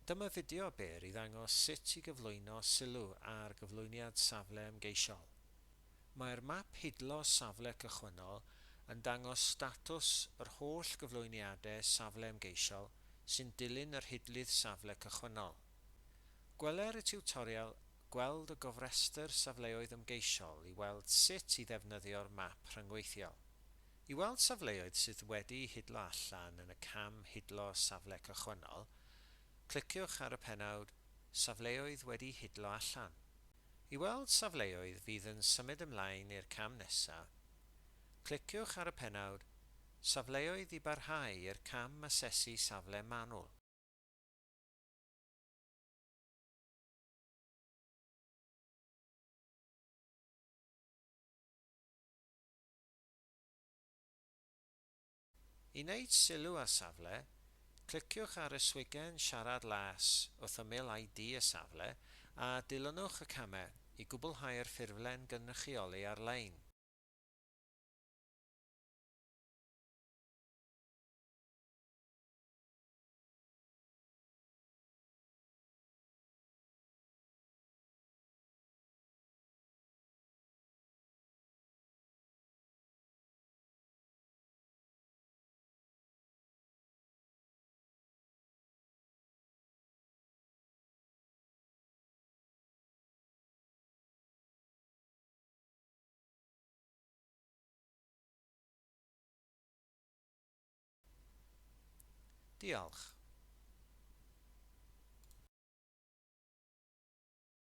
Dyma fideo byr i ddangos sut i gyflwyno sylw ar gyflwyniad safle ymgeisiol. Mae'r map hidlo safle cychwynnol yn dangos statws yr holl gyflwyniadau safle ymgeisiol sy'n dilyn yr hidlydd safle cychwynnol. Gweler y tiwtorial Gweld y Gofrestr Safleoedd Ymgeisiol i weld sut i ddefnyddio'r map rhyngweithiol. I weld safleoedd sydd wedi'u hidlo allan yn y cam hidlo safle cychwynnol, cliciwch ar y pennawd Safleoedd wedi'u hidlo allan. I weld safleoedd fydd yn symud ymlaen i'r cam nesaf, cliciwch ar y pennawd Safleoedd i barhau i'r cam asesu safle manwl. I wneud sylw ar safle, cliciwch ar y swigen siarad las wrth ymyl ID y safle a dilynwch y camau i gwblhau'r ffurflen gynrychioli ar-lein. Diolch.